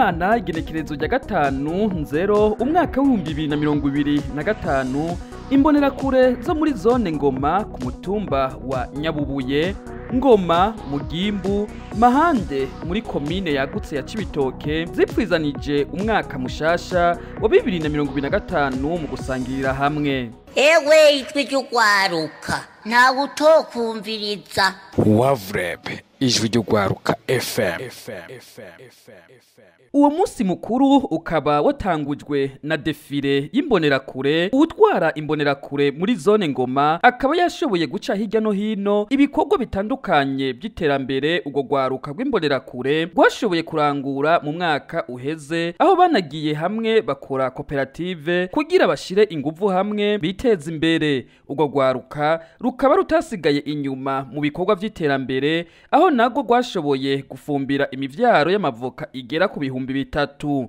w'Imana igenekerezo rya 5/0 umwaka w'2025, imbonerakure zo muri zone Ngoma ku mutumba wa Nyabubuye, Ngoma, Mugimbu, Mahande muri komine yagutse ya Cibitoke zipfizanije umwaka mushasha wa 2025 mu gusangirira hamwe. Ewe ijwi ry'ugwaruka ntawe utokumviriza. Wavreb, ijwi ry'ugwaruka FM. Uwo munsi mukuru ukaba watangujwe na défilé y'imbonerakure. Uwutwara imbonerakure muri zone Ngoma akaba yashoboye guca hirya no hino ibikorwa bitandukanye by'iterambere ubwo rwaruka rw'imbonerakure rwashoboye kurangura mu mwaka uheze, aho banagiye hamwe bakora koperative kugira bashire inguvu hamwe biteze imbere. Ubwo rwaruka rukaba rutasigaye inyuma mu bikorwa by'iterambere, aho narwo rwashoboye gufumbira imivyaro y'amavoka igera ku 3000.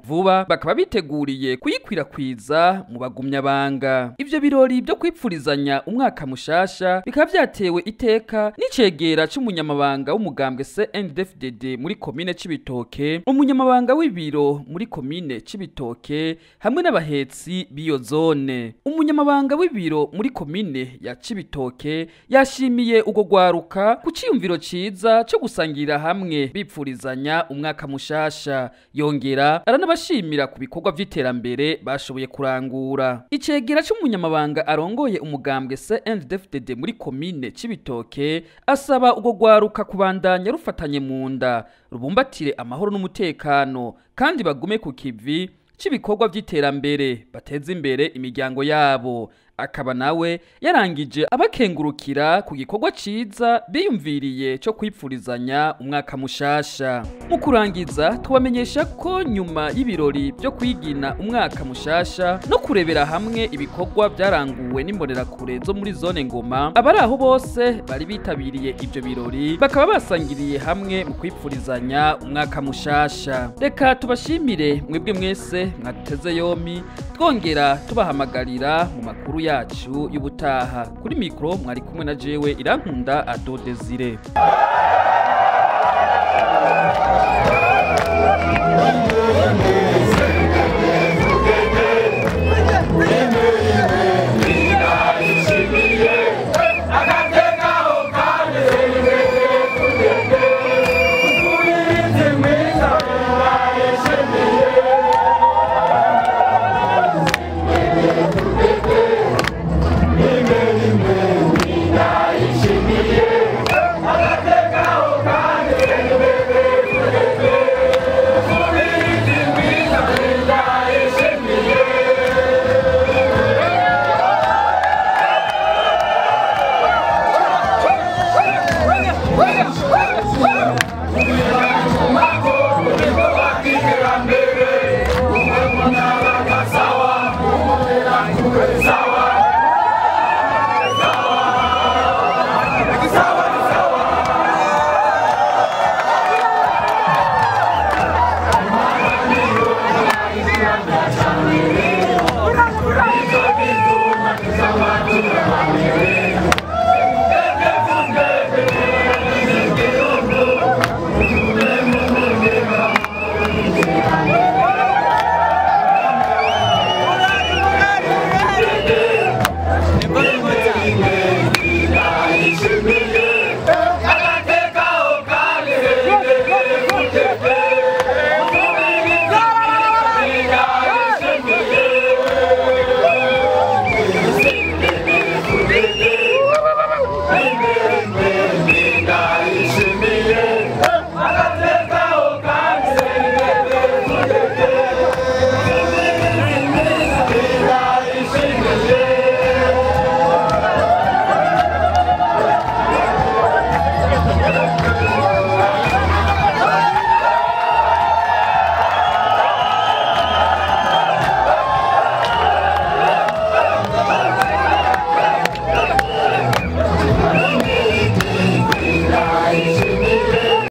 Vuba bakaba biteguriye kuyikwirakwiza mu bagumyabanga. Ivyo birori byo kwipfurizanya umwaka mushasha bikaba vyatewe iteka n'icegera c'umunyamabanga w'umugambwe CNDD-FDD muri komine Cibitoke, umunyamabanga w'ibiro muri komine Cibitoke hamwe n'abahetsi b'iyo zone. Umunyamabanga w'ibiro muri komine ya Cibitoke yashimiye urwo rwaruka ku ciyumviro ciza co gusangira hamwe bipfurizanya umwaka mushasha, yongera aranabashimira ku bikorwa vy'iterambere bashoboye kurangura. Icegera c'umunyamabanga arongoye umugambwe CNDD-FDD muri komine Cibitoke asaba urwo rwaruka kubandanya rufatanye mu nda, rubumbatire amahoro n'umutekano kandi bagume ku kivi c'ibikorwa vy'iterambere bateze imbere imiryango yabo. Akaba nawe yarangije abakengurukira ku gikorwa ciza biyumviriye co kwipfurizanya umwaka mushasha. Mu kurangiza tubamenyesha ko nyuma y'ibirori byo kwigina umwaka mushasha no kurebera hamwe ibikorwa byaranguwe n'imbonerakure zo muri zone Ngoma, abari aho bose bari bitabiriye ivyo birori bakaba basangiriye hamwe mu kwipfurizanya umwaka mushasha. Reka tubashimire mwebwe mwese mwaduteze yomi, twongera tubahamagarira mu makuru yacu y'ubutaha. Kuri mikro mwari kumwe na jewe Irankunda Ado Desire. Woo!